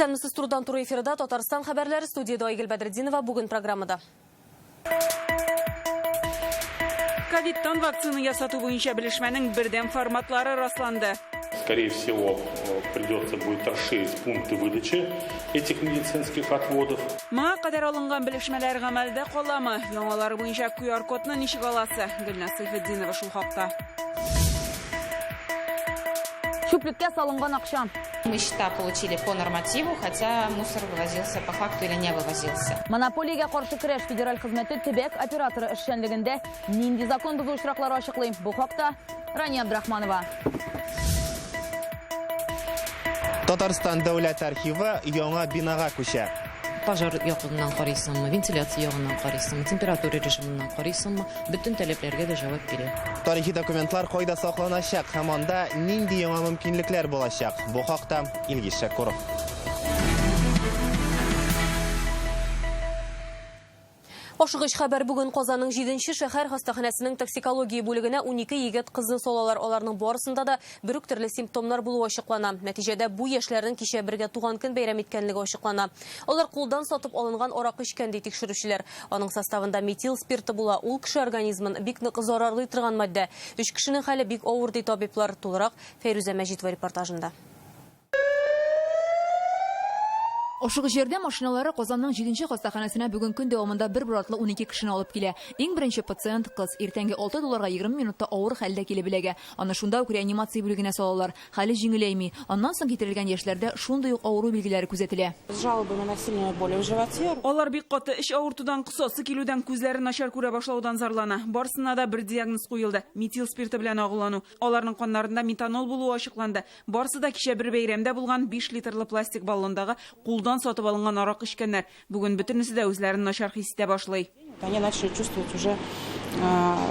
Исәнмесез, турыдан туры эфирда Татарстан хәбәрләре, студиядә Айгөл Бәдретдинова, бүген программада. Ковидтан вакцина ясату буенча белешмәнең бердәм форматлары расланды. Скорее всего, придется будет расширить пункты выдачи этих медицинских отводов. Моңа кадәр алынган белешмәләр гамәлдә каламы? Яңалары буенча QR-кодны ничек аласы? Гөлназ Сәйфетдинова шул хакта. Чүплеккә салынган акча. Мы счета получили по нормативу, хотя мусор вывозился по факту или не вывозился. Монополиягә каршы көрәш федераль хезмәте төбәк операторы эшчәнлегендә нинди закон бозу очраклары ачыклый? Бу хакта Рания Абдрахманова. Татарстан дәүләт архивы яңа бинага күчә. Пожар ягыннан карыйсыңмы, вентиляция ягыннан карыйсыңмы, температура режимыннан карыйсыңмы, бөтен таләпләргә дә җавап бирә. Тарихи документлар кайда сакланачак һәм анда нинди яңа мөмкинлекләр булачак? Бу хакта Илгиз Шәкуров. Ашыгыч хәбәр: бүген Казанның 7 шәһәр хастаханәсенең токсикология бүлегенә 12 егет кызны салалар. Аларның барысында да бер үк төрле симптомнар булуы ачыклана. Нәтиҗәдә бу яшьләрнең кичә бергә туган көн бәйрәм иткәнлеге ачыклана. Алар кулдан сатып алынган аракы эчкән, ди тикшерүчеләр. Аның составында метил спирты була. Ул кеше организмын бик нык зарарлый торган матдә. Өч кешенең хәле бик авыр, ди табиблар. Тулырак Фәйрүзә Мәҗитова репортажында. Ашыгыч ярдәм машиналары Казанның 7 хастаханәсенә бүген көн дәвамында бер-бер артлы 12 кешене алып килә. Иң беренче пациент кыз. Иртәнге 6 туларга 20 минутта авыр хәлдә килеп эләгә. Аны шунда ук реанимация бүлегенә салалар. Хәле җиңеләйми. Аннан соң китерелгән яшьләрдә шундый ук авыру билгеләре күзәтелә. Жалобы на сильную боль в животе. Алар бик каты эч авыртудан, косасы килүдән, күзләре начар күрә башлаудан зарлана. Барысына да бер диагноз куелды: метил спирты белән агулану. Аларның каннарында метанол булуы ачыкланды. Барысы да кичә бер бәйрәмдә булган 5 литрлы пластик баллондагы кулдан сатып алынган аракы эчкәннәр. Бүген бөтенесе дә үзләрен начар хис итә башлый. Они начали чувствовать уже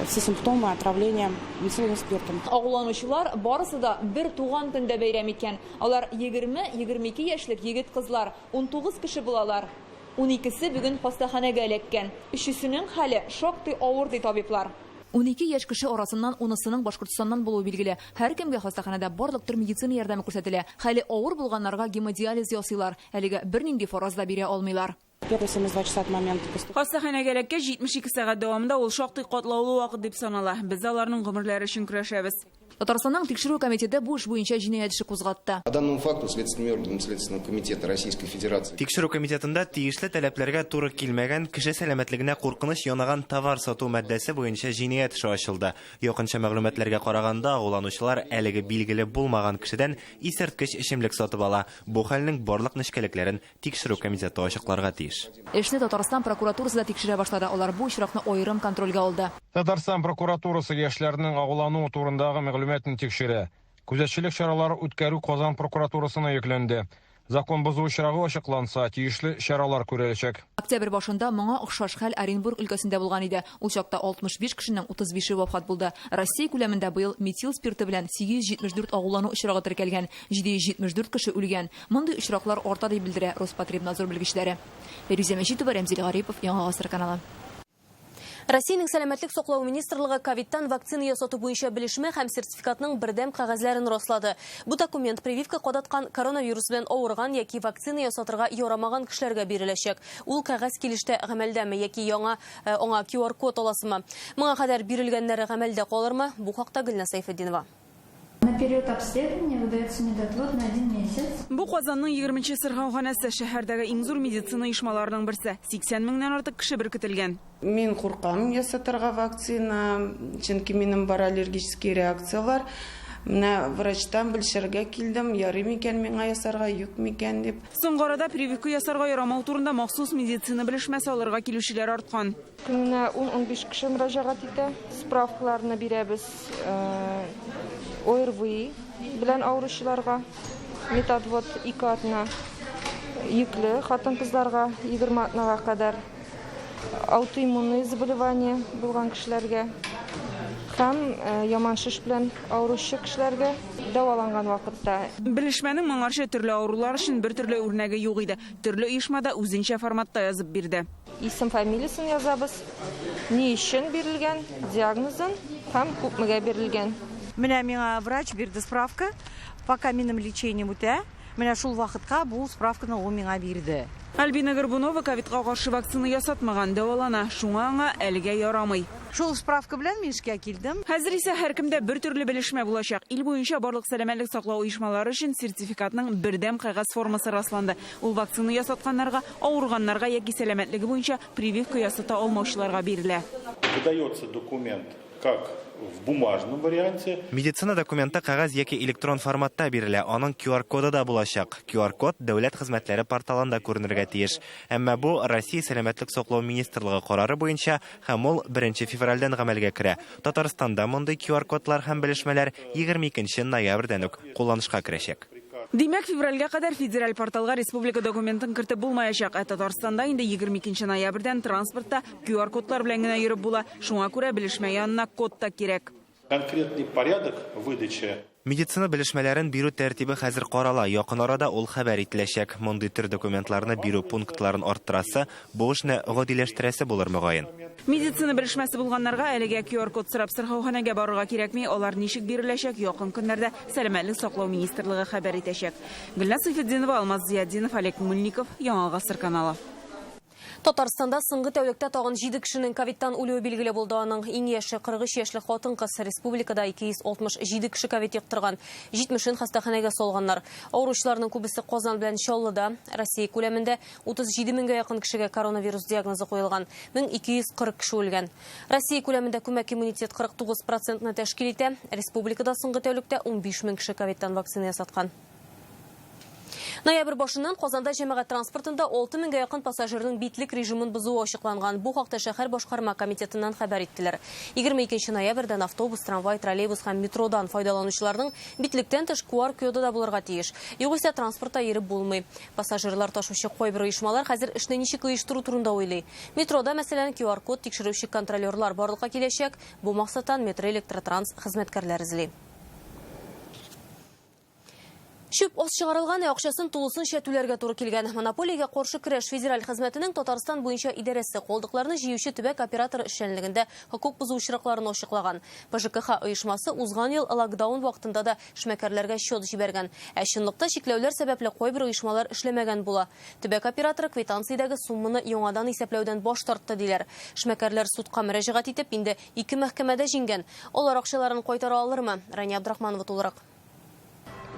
все симптомы отравления метиловым спиртом. Агуланучылар барысы да бер туган көндә бәйрәм иткән. Алар 20-22 яшьлек егет-кызлар, 19 кеше булалар. 12-се бүген хастаханәгә эләккән. Өчесенең хәле шактый авыр, ди табиблар. 12 яшь кеше арасыннан 10-сының Башкортстаннан булуы билгеле. Һәркемгә хастаханәдә барлык төр медицина ярдәме күрсәтелә. Хәле авыр булганнарга гемодиализ ясыйлар. Әлегә бернинди фараз да бирә алмыйлар. Первые 72 часа от момента поступления. Хастаханәгә эләккәч 72 сәгать дәвамында ул шактый катлаулы вакыт дип санала. Без аларның гомерләре өчен көрәшәбез. Татарстанның тикшерү комитеты бу эш буенча җинаять эше кузгатты. По данному факту следственными органами Следственного комитета Российской Федерации Тикшерү комитетында тиешле таләпләргә туры килмәгән, кеше сәламәтлегенә куркыныч янаган товар сату маддәсе буенча җинаять эше ачылды. Якынча мәгълүматларга караганда, агуланучылар әлеге билгеле булмаган кешедән исерткеч эчемлек сатып ала. Бу хәлнең барлык нечкәлекләрен тикшерү комитеты ачыкларга тиеш. Эшне Татарстан прокуратурасы да тикшерә башлады. Алар бу очракны аерым контрольгә алды. Татарстан прокуратурасы яшьләрнең агулануы турындагы мәгълүматны тикшерә. Күзәтчелек чаралары үткәрү Казан прокуратурасына йөкләнде. Закон бозу очрагы ачыкланса, тиешле чаралар күреләчәк. Октябрь башында моңа охшаш хәл Оренбург өлкәсендә булган иде. Ул чакта 65 кешенең 35-е вафат булды. Россия күләмендә быел метил спирты белән 874 агулану очрагы теркәлгән, 774 кеше үлгән. Мондый очраклар арта, дип белдерә Роспотребнадзор белгечләре. Фәйрүзә Мәҗитова, Рәмзил Гарипов, Яңа Гасыр каналы. Россиянең сәламәтлек саклау министрлыгы ковидтан вакцина ясату буенча белешмә һәм сертификатның бердәм кәгазьләрен раслады. Бу документ прививка кадаткан, коронавирус белән авырган яки вакцина ясатырга ярамаган кешеләргә биреләчәк. Ул кәгазь килештә гамәлдәме яки яңа аңа QR-код аласымы? Моңа кадәр бирелгәннәре гамәлдә калырмы? Бу хакта Гөлназ Сәйфетдинова. На период обследования выдается медотвод на 1 месяц. Бу Казанның 20 сырхауханәсе, шәһәрдәге иң зур медицина оешмаларының берсе. 80 меңнән артык кеше беркетелгән. Мин куркам ясатырга вакцина, чөнки минем бар аллергический реакциялар. Менә врачтан белешергә килдем, ярый микән миңа ясарга, юк микән дип. Соңгы арада прививка ясарга ярамау турында махсус медицина белешмәсе алырга килүчеләр арткан. Көненә 10-15 кеше мөрәҗәгать итә. Справкаларны бирәбез ОРВИ белән авыручыларга, медотвод 2 атна, йөкле хатын-кызларга 20 атнага кадәр, аутоиммунный заболевание булган кешеләргә һәм яман шеш белән авыручы кешеләргә дәваланган вакытта. Белешмәнең моңарчы төрле авырулар өчен бер төрле үрнәге юк иде. Төрле оешмада үзенчә форматта язып бирде. Исем, фамилиясын язабыз, ни өчен бирелгән, диагнозын һәм күпмегә бирелгән. Менә миңа врач бирде справка, пока минем лечением үтә. Менә шул вакытка бу справканы ул миңа бирде. Альбина Горбунова ковидка каршы вакцина ясатмаган, дәвалана. Шуңа аңа әлегә ярамый. Шул справка белән мин эшкә килдем. Хәзер исә һәркемдә бер төрле белешмә булачак. Ил буенча барлык сәламәтлек саклау оешмалары өчен сертификатның бердәм кәгазь формасы расланды. Ул вакцина ясатканнарга, авырганнарга яки сәламәтлеге буенча прививка ясата алмаучыларга бирелә. Выдается документ как в бумажном варианте. Медицина документы кәгазь яки электрон форматта бирелә, аның QR-коды да булачак. QR-код дәүләт хезмәтләре порталында күренергә тиеш. Әмма бу Россия Сәламәтлек саклау министрлыгы карары буенча һәм ул 1 февральдән гамәлгә керә. Татарстанда мондый QR-кодлар һәм белешмәләр 22 ноябрьдән үк кулланышка керәчәк. Димәк, февральгә кадәр федераль порталга республика документын кертеп булмаячак. Ә Татарстанда инде 22 ноябрьдән транспортта QR-кодлар белән генә йөреп була. Шуңа күрә белешмә янына код та кирәк. Конкретный порядок выдачи Медицина белешмәләрен бирү тәртибе хәзер карала. Якын арада ул хәбәр ителәчәк. Мондый төр документларны бирү пунктларын арттырасы, бу эшне гадиләштерәсе булыр мөгаен. Медицина белешмәсе булганнарга әлегә QR-код сорап сырхауханәгә барырга кирәкми. Алар ничек биреләчәк, якын көннәрдә Сәламәтлек саклау министрлыгы хәбәр итәчәк. Гөлназ Сәйфетдинова, Алмаз Зиятдинов, Олег Мыльников, Яңа Гасыр каналы. Татарстанда соңгы тәүлектә тагын 7 кешенең ковидтан үлүе билгеле булды. Аның иң яше 43 яшьлек хатын-кыз. Республикада 267 кеше ковид йоктырган. 70-ен хастаханәгә салганнар. Авыручыларның күбесе Казан белән Чаллыда. Россия күләмендә 37 меңгә якын кешегә коронавирус диагнозы куелган. 1240 кеше үлгән. Россия күләмендә күмәк иммунитет 49%-ны тәшкил итә. Республикада соңгы тәүлектә 15 мең кеше ковидтан вакцина ясаткан. Ноябрь башыннан Казанда җәмәгать транспортында 6 меңгә якын пассажирның битлек режимын бозуы ачыкланган. Бу хакта шәһәр башкарма комитетыннан хәбәр иттеләр. 22 ноябрьдән автобус, трамвай, троллейбус һәм метродан файдаланучыларның битлектән тыш QR-коды да булырга тиеш. Югыйсә транспортта йөреп булмый. Пассажирлар ташучы кайбер оешмалар хәзер эшне ничек оештыру турында уйлый. Метрода, мәсәлән, QR-код тикшерүче контролерлар барлыкка киләчәк. Бу максаттан метро электротранс хезмәткәрләр эзли. Чүп аз чыгарылган, акчасын тулысынча түләргә туры килгән. Монополиягә каршы көрәш федераль хезмәтенең Татарстан буенча идарәсе калдыкларны җыючы төбәк операторы эшчәнлегендә хокук бозу очракларын ачыклаган. ПЖКХ оешмасы узган ел локдаун вакытында да эшмәкәрләргә счет җибәргән. Ә чынлыкта чикләүләр сәбәпле кайбер оешмалар эшләмәгән була. Төбәк операторы квитанциядәге сумманы яңадан исәпләүдән баш тартты диләр. Эшмәкәрләр судка мөрәҗәгать итеп, инде ике мәхкәмәдә җиңгән. Алар акчаларын кайтара алырмы? Рания Абдрахманова тулырак.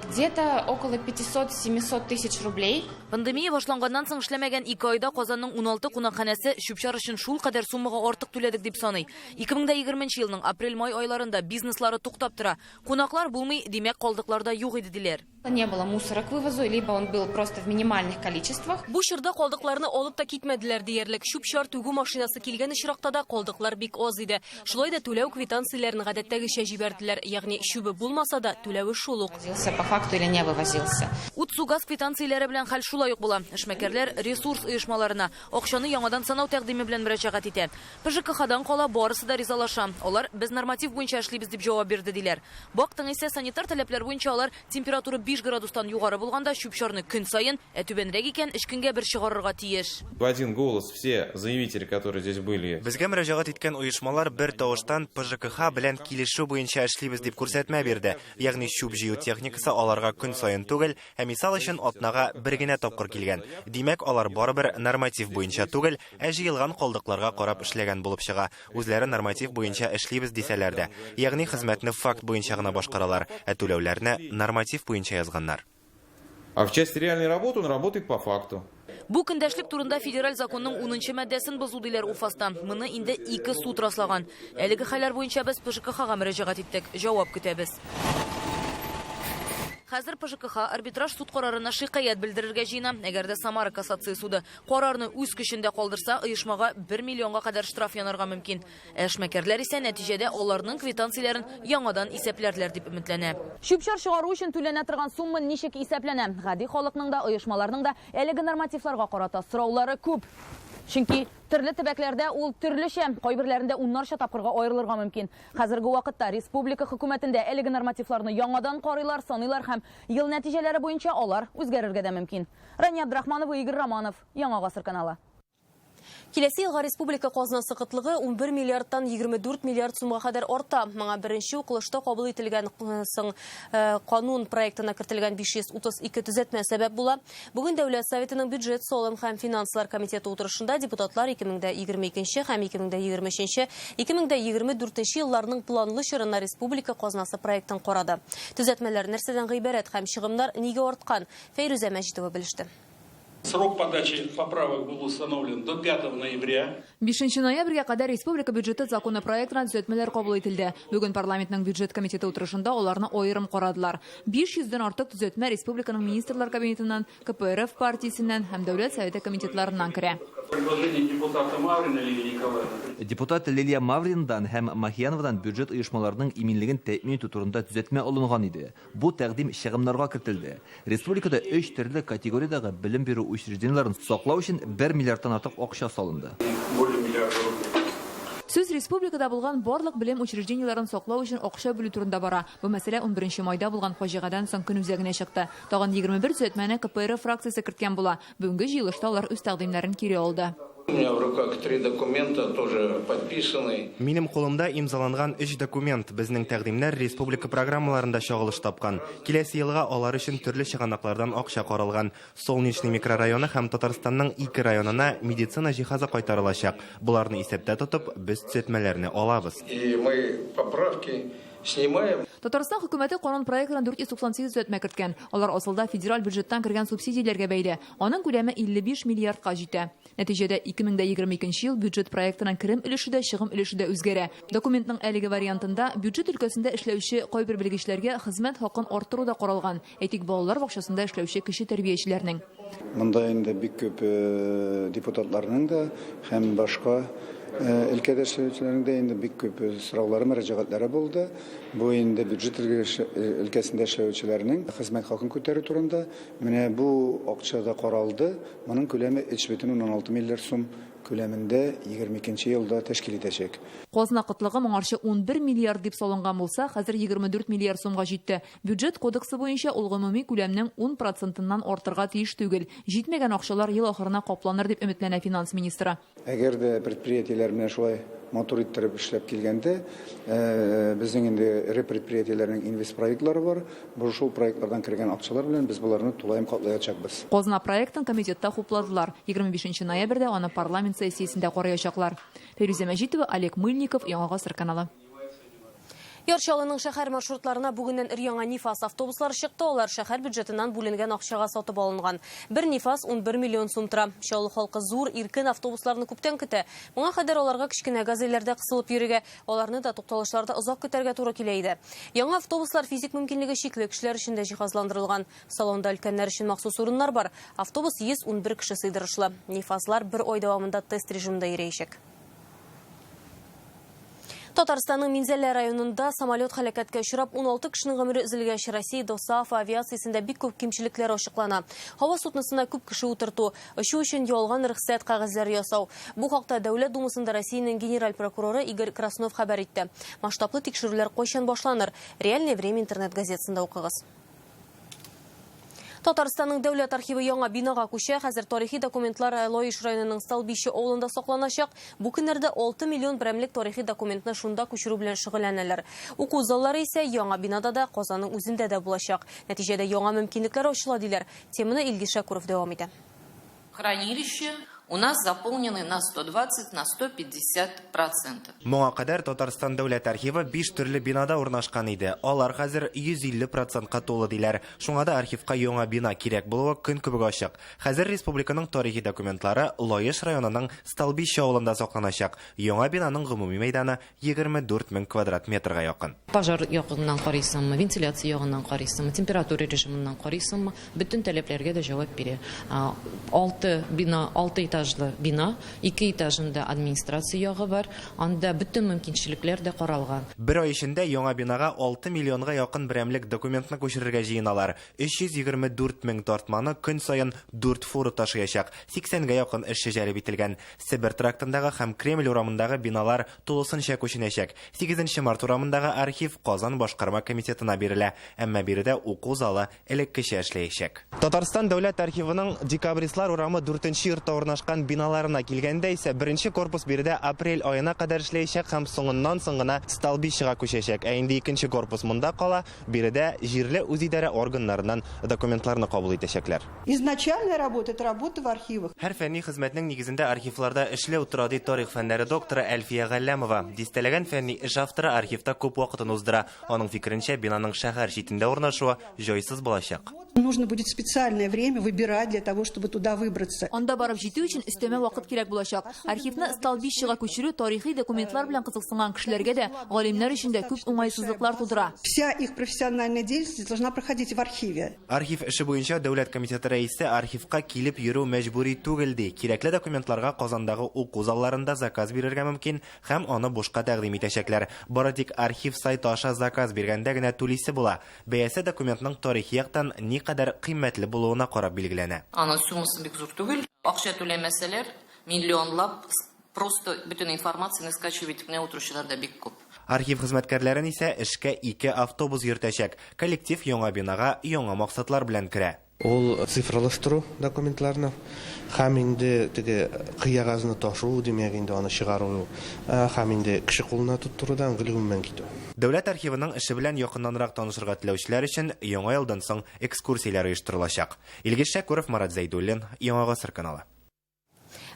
Где-то около 500-700 тысяч рублей. Пандемия башланганнан соң эшләмәгән 2 айда Казанның 16 кунакханәсе чүп-чар өчен шул кадәр суммага артык түләдек дип саный. 2020 елның апрель-май айларында бизнеслары туктап тора. Кунаклар булмый, димәк, калдыклар да юк иде диләр. Не было мусора к вывозу, либо он был просто в минимальных количествах. Бу чорда калдыкларны алып та китмәделәр диярлек. Чүп-чар түгү машинасы килгән очракта да калдыклар бик аз иде. Шулай да түләү квитанцияләрен гадәттәгечә җибәрделәр. Ягъни чүбе булмаса да түләве шул ук. Вывозился по факту или не вывозился. Ут, су, газ квитанцияләре белән хәл шулай ук була. Эшмәкәрләр ресурс оешмаларына акчаны яңадан санау тәкъдиме белән мөрәҗәгать итә. ПЖКХдан кала барысы да ризалаша. Алар без норматив буенча эшлибез дип җавап бирде диләр. Бактың исә санитар таләпләр буенча алар температура 5 градустан югары булганда чүп-чарны көн саен, ә түбәнрәк икән өч көнгә бер чыгарырга тиеш. В один голос все заявители, которые здесь были. Безгә мөрәҗәгать иткән оешмалар бер тавыштан ПЖКХ белән килешү буенча эшлибез дип күрсәтмә бирде. Ягъни чүп җыю техникасы аларга көн саен түгел, ә мисал өчен атнага бер генә тапкыр килгән. Димәк, алар барыбер норматив буенча түгел, ә җыелган калдыкларга карап эшләгән булып чыга. Үзләре норматив буенча эшлибез дисәләр дә, ягъни хезмәтне факт буенча гына башкаралар, ә түләүләрне норматив буенча язганнар. А в части реальной работы он работает по факту. Бу көндәшлек турында федераль законның 10 маддәсен бозу диләр Уфаста. Моны инде 2 суд раслаган. Әлеге хәлләр буенча без ПЖКХга мөрәҗәгать иттек. Җавап көтәбез. Хәзер ПЖКХ арбитраж суд карарына шикаять белдерергә җыена. Әгәр дә Самара кассация суды карарны үз көчендә калдырса, оешмага 1 миллионга кадәр штраф янарга мөмкин. Ә эшмәкәрләр исә нәтиҗәдә аларның квитанцияләрен яңадан исәпләрләр дип өметләнә. Чүп-чар чыгару өчен түләнә торган сумма ничек исәпләнә? Гади халыкның да, оешмаларның да әлеге нормативларга карата сораулары күп. Чөнки төрле төбәкләрдә ул төрлечә, кайберләрендә уннарча тапкырга аерылырга мөмкин. Хәзерге вакытта республика хөкүмәтендә әлеге нормативларны яңадан карыйлар, саныйлар һәм ел нәтиҗәләре буенча алар үзгәрергә дә мөмкин. Рания Абдрахманова, Игорь Романов, Яңа Гасыр каналы. Киләсе елга республика казнасы кытлыгы 11 миллиардтан 24 миллиард сумга кадәр арта. Моңа беренче укылышта кабул ителгән соң канун проектына кертелгән 532 төзәтмә сәбәп була. Бүген Дәүләт Советының бюджет, салым һәм финанслар комитеты утырышында депутатлар 2022 һәм 2023, 2024 елларның планлы чорына республика казнасы проектын карады. Төзәтмәләр нәрсәдән гыйбарәт һәм чыгымнар нигә арткан? Фәйрүзә Мәҗитова белеште. Срок подачи поправок был установлен до 5 ноября. 5 ноябрьгә кадәр республика бюджеты законопроектына төзәтмәләр кабул ителде. Бүген парламентның бюджет комитеты утырышында аларны аерым карадылар. 500дән артык төзәтмә республиканың министрлар кабинетыннан, КПРФ партиясеннән һәм Дәүләт Советы комитетларыннан керә. Предложение депутата Маврина Лилии Николаевны. Депутат Лилия Мавриндан һәм Махияновадан бюджет оешмаларының иминлеген тәэмин итү турында төзәтмә алынган иде. Бу тәкъдим чыгымнарга кертелде. Республикада 3 төрле категориядәге белем бирү учреждениеләрен саклау өчен 1 миллиардтан артык акча салынды. Сүз республикада булган барлык белем учреждениеләрен саклау өчен акча бүлү турында бара. Бу мәсьәлә 11 майда булган фаҗигадан соң көн үзәгенә чыкты. Тагын 21 төзәтмәне КПРФ фракциясе керткән була. Бүгенге җыелышта алар үз тәкъдимнәрен кире алды. У меня в руках 3 документа, тоже подписанные. Минем кулымда имзаланган 3 документ. Безнең тәкъдимнәр республика программаларында чагылыш тапкан. Киләсе елга алар өчен төрле чыганаклардан акча каралган. Солнечный микрорайоны һәм Татарстанның 2 районына медицина җиһазы кайтарылачак. Буларны исәптә тотып, без төзәтмәләрне алабыз. И мы поправки снимаем. Татарстан хөкүмәте канун проектына 498 төзәтмә керткән. Алар асылда федераль бюджеттан кергән субсидияләргә бәйле. Аның күләме 55 миллиардка җитә. Нәтиҗәдә 2022 ел бюджет проектының керем өлеше дә, чыгым өлеше дә үзгәрә. Документның әлеге вариантында бюджет өлкәсендә эшләүче кайбер белгечләргә хезмәт хакын арттыру да каралган. Әйтик, балалар бакчасында эшләүче кече тәрбиячеләрнең. Монда инде бик күп депутатларның да һәм башка өлкәдә эшләүчеләрнең дә инде бик күп сораулары, мөрәҗәгатьләре булды. Бу инде бюджет өлкәсендә эшләүчеләрнең хезмәт хакын күтәрү турында. Менә бу акча да каралды. Моның күләме 3,6 миллиард сум күләмендә 22 елда тәшкил итәчәк. Казна кытлыгы моңарчы 11 миллиард дип салынган булса, хәзер 24 миллиард сумга җитте. Бюджет кодексы буенча ул гомуми күләмнең 10%-ннан артырга тиеш түгел. Җитмәгән акчалар ел ахырына капланыр дип өметләнә финанс министры. Әгәр дә предприятиеләр менә шулай матур иттереп эшләп килгәндә, безнең инде эре предприятиеләрнең инвестпроектлары бар. Бу шул проектлардан кергән акчалар белән без буларны тулаем каплаячакбыз. Казна проектын комитетта хупладылар. 25 ноябрьдә аны парламент сессиясендә караячаклар. Фәйрүзә Мәҗитова, Олег Мыльников, Яңа Гасыр каналы. Яр Чаллының шәһәр маршрутларына бүгеннән өр-яңа Нифас автобуслары чыкты. Алар шәһәр бюджетыннан бүленгән акчага сатып алынган. Бер Нифас 11 миллион сум тора. Чаллы халкы зур, иркен автобусларны күптән көтә. Моңа кадәр аларга кечкенә газельләрдә кысылып йөрергә, аларны да тукталышларда озак көтәргә туры килә иде. Яңа автобуслар физик мөмкинлеге чикле кешеләр өчен дә җиһазландырылган. Салонда өлкәннәр өчен махсус урыннар бар. Автобус 111 кеше сыйдырышлы. Нифаслар бер ай дәвамында тест режимында йөрәчәк. Татарстанның Минзәлә районында самолет һәлакәткә очрап 16 кешенең гомере өзелгәч, Россия ДОСААФ авиациясендә бик күп кимчелекләр ачыклана. Һава судносына күп кеше утырту, очу өчен ялган рөхсәт кәгазьләре ясау. Бу хакта Дәүләт Думасында Россиянең генераль прокуроры Игорь Краснов хәбәр итте. Масштаблы тикшерүләр кайчан башланыр? Реальное время интернет газетасында укыгыз. Татарстанның дәүләт архивы яңа бинага күчә. Хәзер тарихи документлар Лаеш районының Столбище авылында сакланачак. Бу көннәрдә 6 миллион берәмлек тарихи документны шунда күчерү белән шөгыльләнәләр. Уку заллары исә яңа бинада да, Казанның үзендә дә булачак. Нәтиҗәдә яңа мөмкинлекләр ачыла диләр. Теманы Илгиз Шакуров дәвам итә. Хранилище у нас заполнены на 120, на 150%. Моңа кадәр Татарстан дәүләт архивы 5 төрле бинада урнашкан иде. Алар хәзер 150%-ка тулы диләр. Шуңа да архивка яңа бина кирәк булуы көн кебек ачык. Хәзер республиканың тарихи документлары Лаеш районының Столбище авылында сакланачак. Яңа бинаның гомуми мәйданы 24 мең квадрат метрга якын. Пожар ягыннан карыйсыңмы, вентиляция ягыннан карыйсыңмы, температура режимыннан карыйсыңмы, бөтен таләпләргә дә җавап бирә. 6 бина, 6 этажлы бина, 2 этажында администрация ягы бар, анда бөтен мөмкинчелекләр дә каралган. Бер ай эчендә яңа бинага 6 миллионга якын берәмлек документны күчерергә җыеналар. 324 мең тартманы көн саен 4 фура ташыячак. 80гә якын эшче җәлеп ителгән. Себер трактындагы һәм Кремль урамындагы биналар тулысынча күченәчәк. 8 март урамындагы архив Казан башкарма комитетына бирелә. Әмма биредә уку залы элеккечә эшләячәк. Татарстан дәүләт архивының Декабристлар урамы 4 йортта урнашкан урнашкан биналарына килгәндә исә, беренче корпус биредә апрель аена кадәр эшләячәк һәм соңыннан соң гына Столбищега күчәчәк. Ә инде икенче корпус монда кала, биредә җирле үзидарә органнарыннан документларны кабул итәчәкләр. Изначальная работа, это работа в архивах. Һәр фәнни хезмәтнең нигезендә архивларда эшләү тора, ди тарих фәннәре докторы Әлфия Галләмова. Дистәләгән фәнни эш авторы архивта күп вакытын уздыра. Аның фикеренчә, бинаның шәһәр читендә урнашуы җайсыз булачак. Нужно будет специальное время выбирать для того, чтобы туда выбраться. Анда барып җитү өчен өстәмә вакыт кирәк булачак. Архивны Столбищега күчерү тарихи документлар белән кызыксынган кешеләргә дә, галимнәр өчен дә күп уңайсызлыклар тудыра. Вся их профессиональная деятельность должна проходить в архиве. Архив эше буенча дәүләт комитеты рәисе архивка килеп йөрү мәҗбүри түгел ди. Кирәкле документларга Казандагы уку залларында заказ бирергә мөмкин һәм аны бушка тәкъдим итәчәкләр. Бары тик архив сайты аша заказ биргәндә генә түлисе була. Бәясе документның тарихи яктан никадәр кыйммәтле булуына карап билгеләнә. Аның суммасы бик зур түгел. Акча түләмәсәләр, миллионлап просто бөтен информацияне скачивать итеп кенә утыручылар да бик күп. Архив хезмәткәрләрен исә эшкә ике автобус йөртәчәк. Коллектив яңа бинага яңа максатлар белән керә. Ул цифрлаштыру документларны һәм инде теге кыягазны ташу, димәк инде аны чыгару һәм инде кеше кулына тоттырудан гел гомумән китү. Дәүләт архивының эше белән якыннанрак танышырга теләүчеләр өчен яңа елдан соң экскурсияләр оештырылачак. Илгиз Шәкүров, Марат Зәйдуллин, Яңа Гасыр каналы.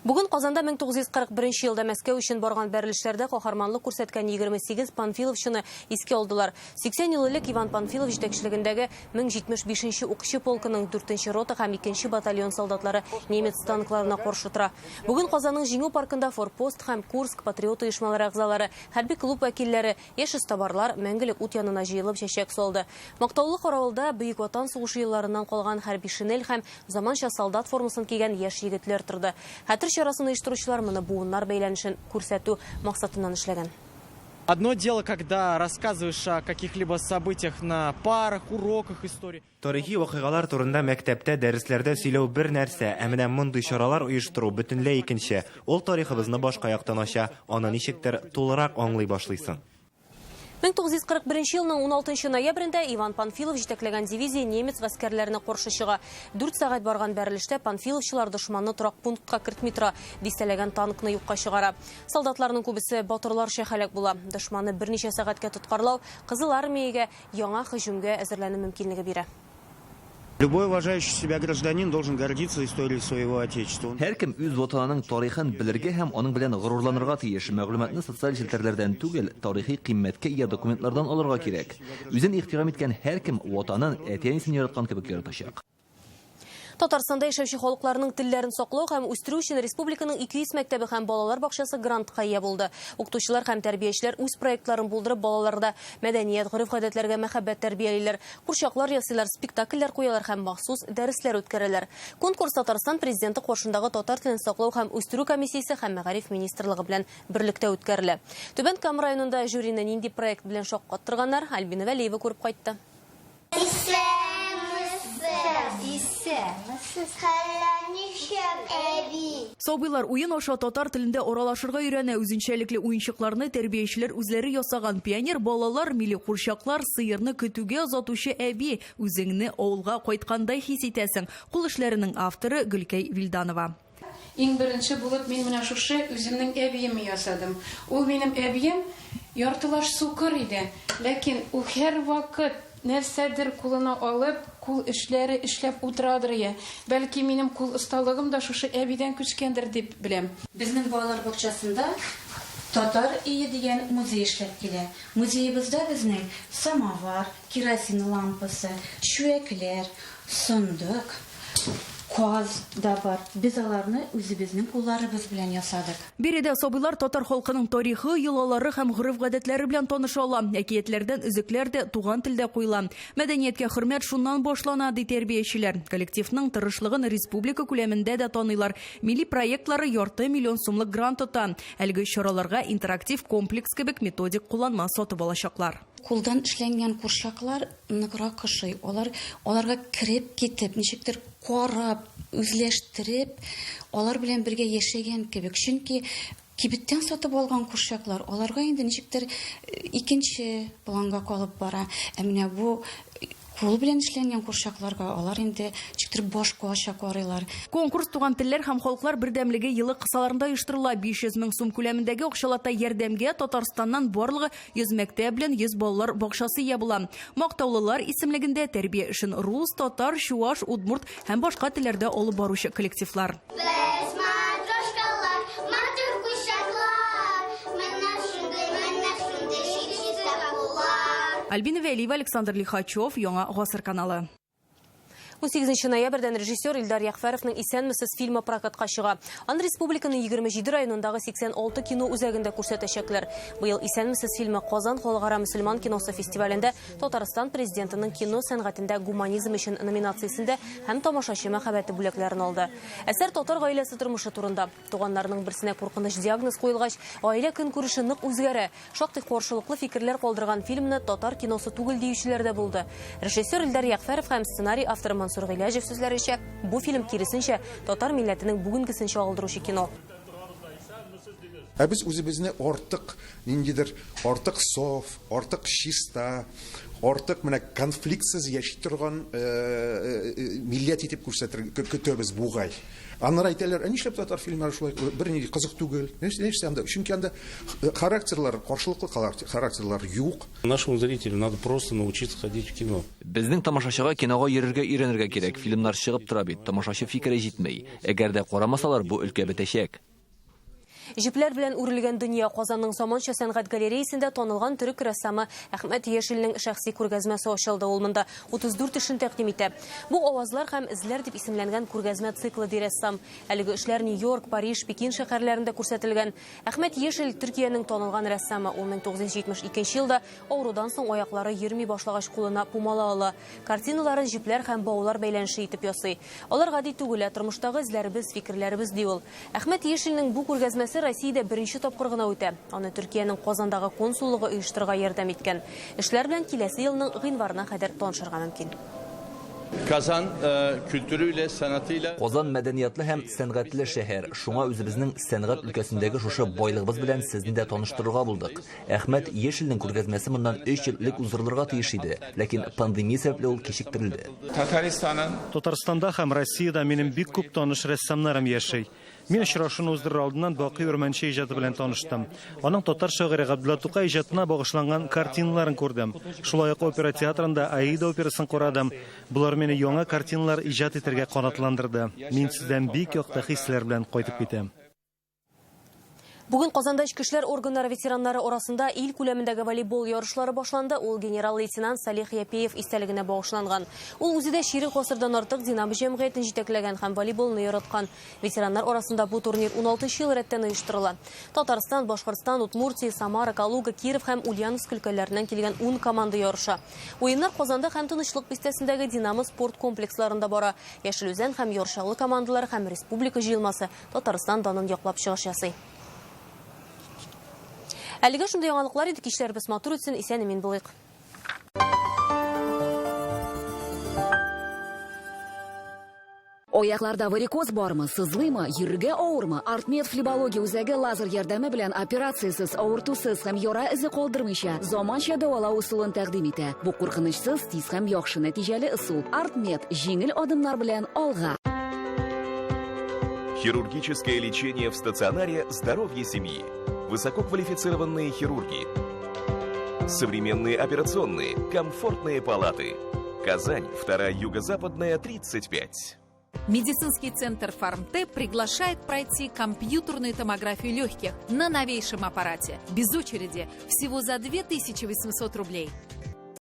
Бүген Казанда 1941 елда Мәскәү өчен барган бәрелешләрдә каһарманлык күрсәткән 28 панфиловчыны искә алдылар. 80 ел элек Иван Панфилов җитәкчелегендәге 1075 укчы полкының 4 рота һәм 2 батальон солдатлары немец танкларына каршы тора. Бүген Казанның Җиңү паркында Форпост һәм Курск патриот оешмалары әгъзалары, хәрби клуб вәкилләре, яшь эзтабарлар мәңгелек ут янына җыелып чәчәк салды. Мактаулы каравылда Бөек Ватан сугышы елларыннан калган хәрби шинель һәм заманча солдат формасын кигән яшь егетләр торды. Хәтер чарасын оештыручылар моны буыннар бәйләнешен күрсәтү максатыннан эшләгән. Одно дело, когда рассказываешь о каких-либо событиях на парах, уроках истории. Тарихи вакыйгалар турында мәктәптә дәресләрдә сөйләү бер нәрсә, ә менә мондый чаралар оештыру бөтенләй икенче. Ул тарихыбызны башка яктан ача, аны ничектер тулырак аңлый башлыйсың. 1941 елның 16 ноябрендә Иван Панфилов җитәкләгән дивизия немец гаскәрләренә каршы чыга. 4 сәгать барган бәрелештә панфиловчылар дошманны торак пунктка кертми тора, дистәләгән танкны юкка чыгара. Солдатларның күбесе батырларча һәлак була. Дошманны берничә сәгатькә тоткарлау Кызыл армиягә яңа һөҗүмгә әзерләнү мөмкинлеге бирә. Любой уважающий себя гражданин должен гордиться историей своего Отечества. Һәркем үз ватанының тарихын белергә һәм аның белән горурланырга тиеш. Мәгълүматны социаль челтәрләрдән түгел, тарихи кыйммәткә ия документлардан алырга кирәк. Үзен ихтирам иткән һәркем ватанын әти-әнисен яраткан кебек яратачак. Татарстанда яшәүче халыкларның телләрен саклау һәм үстерү өчен республиканың 200 мәктәбе һәм балалар бакчасы грантка ия булды. Укытучылар һәм тәрбиячеләр үз проектларын булдырып, балаларда мәдәният, гореф-гадәтләргә мәхәббәт тәрбиялиләр, курчаклар ясыйлар, спектакльләр куялар һәм махсус дәресләр үткәрәләр. Конкурс Татарстан президенты каршындагы татар телен саклау һәм үстерү комиссиясе һәм мәгариф министрлыгы белән берлектә үткәрелә. Түбән Кама районында жюрины нинди проект белән шаккаттырганнар, Альбина Вәлиева күреп кайтты. Сабыйлар уен аша татар телендә аралашырга өйрәнә. Үзенчәлекле уенчыкларны тәрбиячеләр үзләре ясаган. Пионер балалар, милли курчаклар, сыерны көтүгә озатучы әби. Үзеңне авылга кайткандай хис итәсең. Кул эшләренең авторы Гөлкәй Вилданова. Иң беренче булып мин менә шушы үземнең әбиемне ясадым. Ул минем әбием яртылаш сукыр иде, ләкин ул һәрвакыт нәрсәдер кулына алып, кул эшләре эшләп утырадыр я. Бәлки минем кул осталыгым да шушы әбидән күчкәндер дип беләм. Безнең балалар бакчасында Татар өе дигән музей эшләп килә. Музеебызда безнең самовар, керосин лампасы, чүәкләр, сандык, каз да бар. Без аларны үзебезнең кулларыбыз белән ясадык. Биредә сабыйлар татар халкының тарихы, йолалары һәм гореф-гадәтләре белән таныша ала. Әкиятләрдән өзекләр дә туган телдә куела. Мәдәнияткә хөрмәт шуннан башлана, ди тәрбиячеләр. Коллективның тырышлыгын республика күләмендә дә таныйлар. Милли проектлары ярты миллион сумлык грант тота. Әлеге чараларга интерактив комплекс кебек методик кулланма сатып алачаклар. Кулдан эшләнгән курчаклар ныграк ошый. Алар аларга кереп китеп, ничектер карап, үзләштереп, алар белән бергә яшәгән кебек. Чөнки кибеттән сатып алган курчаклар аларга инде ничектер икенче планга калып бара. Ә менә бу Кул белән эшләнгән курчакларга алар инде ничектер башкача карыйлар. Конкурс Туган телләр һәм халыклар бердәмлеге елы кысаларында оештырыла. 500 мең сум күләмендәге акчалата ярдәмгә Татарстаннан барлыгы 100 мәктәп белән 100 балалар бакчасы ия була. Мактаулылар исемлегендә тәрбия эшен рус, татар, чуаш, удмурт һәм башка телләрдә алып баручы коллективлар. Без матрешкалар, матур курчаклар, менә шундый, менә шундый чиста куллар. Альбина Вәлиева, Александр Лихачев, Яңа Гасыр каналы. 18 ноябрьдән режиссер Илдар Ягъфәровның Исәнмесез фильмы прокатка чыга. Аны республиканың 27 районындагы 86 кино үзәгендә күрсәтәчәкләр. Быел Исәнмесез фильмы Казан халыкара мөселман киносы фестивалендә Татарстан президентының кино сәнгатендә гуманизм өчен номинациясендә һәм тамашачы мәхәббәте бүләкләрен алды. Әсәр татар гаиләсе тормышы турында. Туганнарының берсенә куркыныч диагноз куелгач, гаилә көнкүреше нык үзгәрә. Шактый каршылыклы фикерләр калдырган фильмны татар киносы түгел диючеләр дә булды. Режиссер Илдар Ягъфәров һәм сценарий авторы Мансур Гыйләҗев сүзләренчә, бу фильм киресенчә татар милләтенең бүгенгесен чагылдыручы кино. Ә без үзебезне артык ниндидер артык саф, артык чиста, артык менә конфликтсыз яши торган милләт итеп күрсәтер көтәбез бугай. Аннары әйтәләр, ә нишләп татар фильмнары шулай бернинди кызык түгел? Нәрсә анда? Чөнки анда характерлар, каршылыклы характерлар юк. Нашему зрителю надо просто научиться ходить в кино. Безнең тамашачыга кинога йөрергә өйрәнергә кирәк. Фильмнар чыгып тора бит, тамашачы фикере җитми. Әгәр дә карамасалар, бу өлкә бетәчәк. Җепләр белән үрелгән дөнья. Казанның заманча сәнгать галереясендә танылган төрек рәссамы Әхмәт Яшелнең шәхси күргәзмәсе ачылды. Ул монда 34 эшен тәкъдим итә. Бу авазлар һәм эзләр дип исемләнгән күргәзмә циклы, ди рәссам. Әлеге эшләр Нью-Йорк, Париж, Пекин шәһәрләрендә күрсәтелгән. Әхмәт Яшел Төркиянең танылган рәссамы. Ул 1972 елда авырудан соң аяклары йөрми башлагач кулына пумала ала. Картиналарын җепләр һәм баулар бәйләнеше итеп ясый. Алар гади түгел, ә тормыштагы эзләребез, фикерләребез, ди ул. Әхмәт Яшелнең бу күргәзмәсе Россиядә беренче тапкыр гына үтә. Аны Төркиянең Казандагы консуллыгы оештырырга ярдәм иткән. Эшләр белән киләсе елның гыйнварына кадәр танышырга мөмкин. Казан kültürüyle, sanatıyla. Казан мәдәниятле һәм сәнгатьле шәһәр. Шуңа үзебезнең сәнгать өлкәсендәге шушы байлыгыбыз белән сезне дә таныштырырга булдык. Әхмәт Яшелнең күргәзмәсе моннан 3 ел элек уздырылырга тиеш иде, ләкин пандемия сәбәпле ул кичектерелде. Татарстанда һәм Россиядә минем бик күп таныш рәссамнарым яши. Мин очрашуны уздырыр алдыннан Бакый Урманче иҗаты белән таныштым. Аның татар шагыйре Габдулла Тукай иҗатына багышланган картиналарын күрдем. Шулай ук опера театрында Аида операсын карадым. Булар мине яңа картиналар иҗат итәргә канатландырды. Мин сездән бик якты хисләр белән кайтып китәм. Бүген Казанда эчке эшләр органнары ветераннары арасында ил күләмендәге волейбол ярышлары башланды. Ул генерал-лейтенант Салих Япеев истәлегенә багышланган. Ул үзе дә чирек гасырдан артык Динамо җәмгыятен җитәкләгән һәм волейболны яраткан. Ветераннар арасында бу турнир 16 ел рәттән оештырыла. Татарстан, Башкортстан, Удмуртия, Самара, Калуга, Киров һәм Ульяновск өлкәләреннән килгән 10 команда ярыша. Уеннар Казанда һәм Тынычлык бистәсендәге Динамо спорт комплексларында бара. Яшел Үзән һәм Яр Чаллы командалары һәм республика җыелмасы Татарстан данын яклап чыгыш ясый. Әлегә шундый яңалыклар иде, кичләребез матур үтсен, исән-имин булыйк. Аякларда варикоз бармы, сызлыймы, йөрергә авырмы? Артмед флебология үзәге лазер ярдәме белән операциясез, авыртусыз һәм яра эзе калдырмыйча заманча дәвалау ысулын тәкъдим итә. Бу куркынычсыз, тиз һәм яхшы нәтиҗәле ысул. Артмед җиңел адымнар белән алга. Хирургическое лечение в стационаре «Здоровье семьи». Высококвалифицированные хирурги, современные операционные, комфортные палаты. Казань, 2-я Юго-Западная, 35. Медицинский центр «Фармте» приглашает пройти компьютерную томографию легких на новейшем аппарате. Без очереди, всего за 2800 рублей.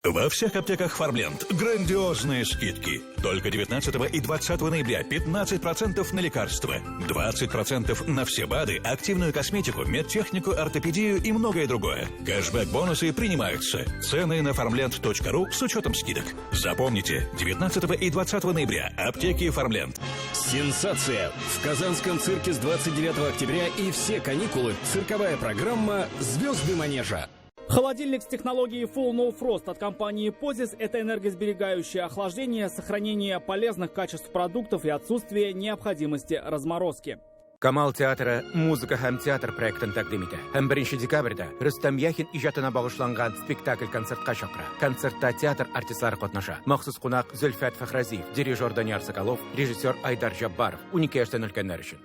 Во всех аптеках «Фармленд» грандиозные скидки. Только 19 и 20 ноября 15% на лекарства, 20% на все БАДы, активную косметику, медтехнику, ортопедию и многое другое. Кэшбэк-бонусы принимаются. Цены на farmland.ru с учетом скидок. Запомните, 19 и 20 ноября аптеки «Фармленд». Сенсация! В Казанском цирке с 29 октября и все каникулы цирковая программа «Звезды манежа». Холодильник с технологией Full No Frost от компании Pozis – это энергосберегающее охлаждение, сохранение полезных качеств продуктов и отсутствие необходимости разморозки. Камал театры музыка һәм театр проектын тәкъдим итә. Һәм 1 декабрьдә Рөстәм Яхин иҗатына багышланган спектакль-концертка чакыра. Концертта театр артистлары катнаша. Махсус кунак Зөлфәт Фәхразиев, дирижер Данияр Соколов, режиссер Айдар Җаббаров. 12 яшьтән өлкәннәр өчен.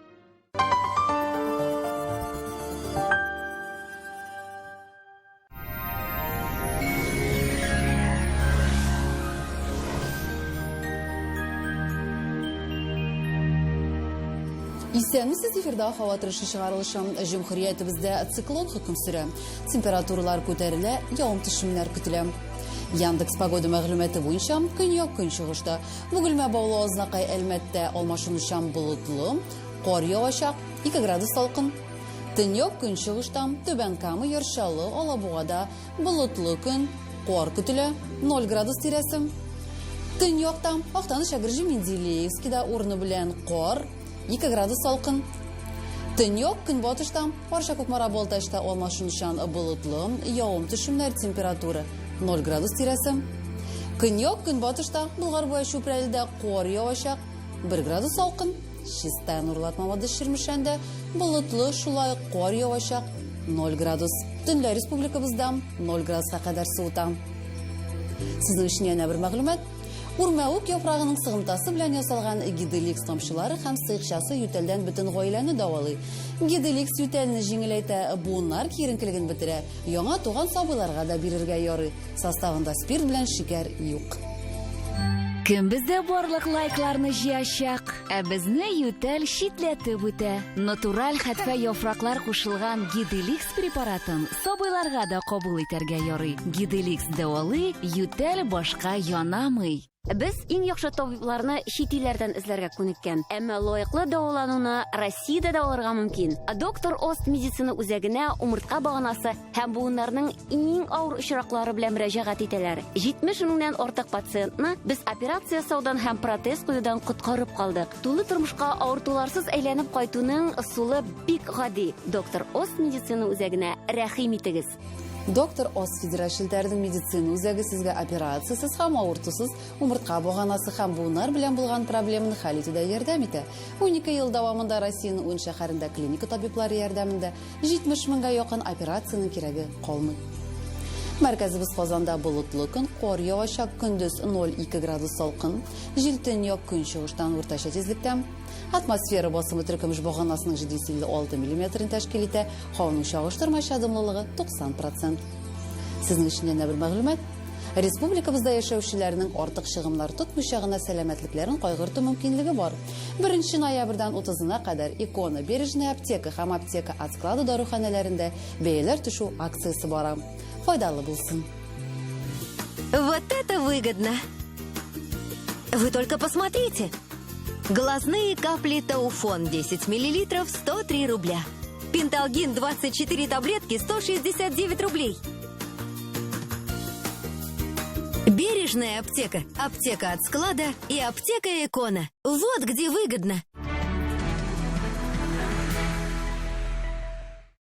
Исәнмесез, эфирда һава торышы чыгарылышы. Җөмһүриятебездә циклон хөкем сөрә. Температуралар күтәрелә, явым-төшемнәр көтелә. Яндекс Погода мәгълүматы буенча, көньяк-көнчыгышта, Бөгелмә, Баулы, Азнакай, Әлмәттә алмашынучан болытлы, кар явачак, 2 градус салкын. Төньяк көнчыгышта, Түбән Кама, Яр Чаллы, Алабугада болытлы көн, кар көтелә, 0 градус тирәсе. Төньякта, Актаныш, Әгерҗе, Менделеевскида урыны белән кар, 2 градус салкын. Төньяк көнбатышта, Арча, Кукмара, Балтачта алмашынучан болытлы, явым-төшемнәр, температура 0 градус тирәсе. Көньяк көнбатышта, Болгар буе Чүпрәледә кар явачак, 1 градус салкын. Чистай, Нурлат, Мамадыш, Чирмешәндә болытлы, шулай ук кар явачак, 0 градус. Төнлә республикабызда 0 градуска кадәр суыта. Сезнең өчен янә бер мәгълүмат. Үрмәүек яфрагының сыгымтасы белән ясалган Гиделикс тамчылары һәм сыекчасы ютәлдән бөтен гаиләне дәвалый. Гиделикс ютәлне җиңеләйтә, буыннар киеренкелеген бетерә, яңа туган сабыйларга да бирергә ярый. Составында спирт белән шикәр юк. Кем бездә барлык лайкларны җыячак? Ә безне ютәл читләтеп үтә. Натураль хәтфә яфраклар кушылган Гиделикс препаратын сабыйларга да кабул итәргә ярый. Гиделикс дәвалый, ютәл башка янамый. Без иң яхшы табибларны чит илләрдән эзләргә күнеккән. Әмма лаеклы дәвалануны Россиядә дә алырга мөмкин. Доктор Ост медицина үзәгенә умыртка баганасы һәм буыннарның иң авыр очраклары белән мөрәҗәгать итәләр. 70 меңнән артык пациентны без операция ясаудан һәм протез куюдан коткарып калдык. Тулы тормышка авыртуларсыз әйләнеп кайтуның ысулы бик гади. Доктор Ост медицина үзәгенә рәхим итегез. Доктор Ост федераль челтәренең медицина үзәге сезгә операциясез һәм авыртусыз умыртка баганасы һәм буыннар белән булган проблеманы хәл итүдә ярдәм итә. 12 ел дәвамында Россиянең ун шәһәрендә клиника табиблары ярдәмендә 70 меңгә якын операциянең кирәге калмый. Мәркәзебез Казанда болытлы көн, кар явачак, көндез 0,2 градус салкын, җил төньяк көнчыгыштан уртача тизлектә. Атмосфера басымы теркөмеш баганасының 756 миллиметрын тәшкил итә, һаваның чагыштырмача дымлылыгы 90 процент. Сезнең өчен янә бер мәгълүмат. Республикабызда яшәүчеләрнең артык чыгымнар тотмыйча гына сәламәтлекләрен кайгырту мөмкинлеге бар. 1 ноябрьдән 30-на кадәр Икона, Бережная аптека һәм Аптека от склада даруханәләрендә бәяләр төшү акциясе бара. Файдалы булсын. Вот это выгодно! Вы только посмотрите! Глазные капли Тауфон 10 миллилитров 103 рубля. Пенталгин 24 таблетки 169 рублей. Бережная аптека, аптека от склада и аптека Икона. Вот где выгодно.